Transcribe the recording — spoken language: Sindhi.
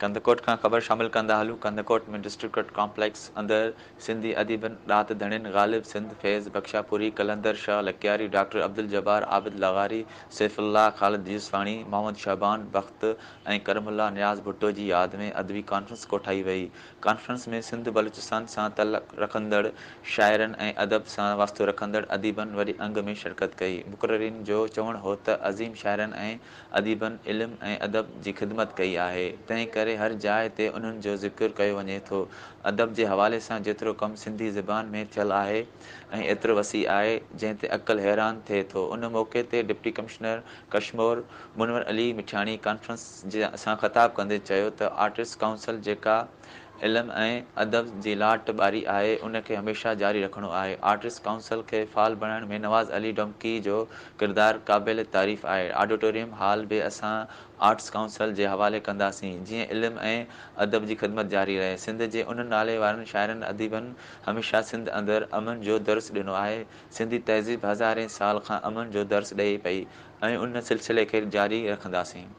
ڪنڌڪوٽ کان خبر شامل ڪندا هلون ڪنڌڪوٽ ۾ ڊسٽرڪٽ ڪامپليڪس اندر سنڌي اديبن، ڏات ڌڻين غالب سنڌ، فيض بخشاپوري، قلندر شاهه لڪياري، ڊاڪٽر عبدالجبار عابد لغاري، سيف الله خالد يوسفاڻي، محمد شعبان بخت ۽ ڪرم الله نياز ڀٽو جي ياد ۾ ادبي ڪانفرنس ڪوٺائي وئي. ڪانفرنس ۾ سنڌ بلوچستان سان تعلق رکندڙ شاعرن ۽ ادب سان واسطو رکندڙ اديبن وڏي انگ ۾ شرڪت ڪئي. مقررين جو چوڻ هو ته عظيم شاعرن ۽ اديبن علم ۽ ادب جي خدمت ڪئي آهي، تنهن ڪري هر جاء تي انهن جو ذڪر ڪيو وڃي ٿو. ادب جي حوالي سان جيترو ڪم سنڌي زبان ۾ ٿيل آهي ۽ ايترو وسيع آهي، جنهن تي عقل حيران ٿئي ٿو. ان موقعي تي deputy commissioner Kashmore Munawar Ali Mithiani conference سان خطاب ڪندي چيو ته آرٽسٽ ڪائونسل جيڪا علم ۽ ادب جي لاٽ ٻاري آهي، ان کي هميشه جاري رکڻو آهي. آرٽسٽ ڪائونسل کي فعال بڻائڻ ۾ نواز علي ڊومڪي جو ڪردار قابل تعريف آهي. آڊيٽوريم هال به اسان آرٽس ڪائونسل جي حوالي ڪنداسين، جيئن علم ۽ ادب جي خدمت جاري رهي. سنڌ جي انهن نالي وارن شاعرن اديبن هميشه سنڌ اندر امن جو درس ڏنو آهي. سنڌي تهذيب هزارين سال کان امن جو درس ڏئي پئي ۽ ان سلسلي کي جاري رکنداسين.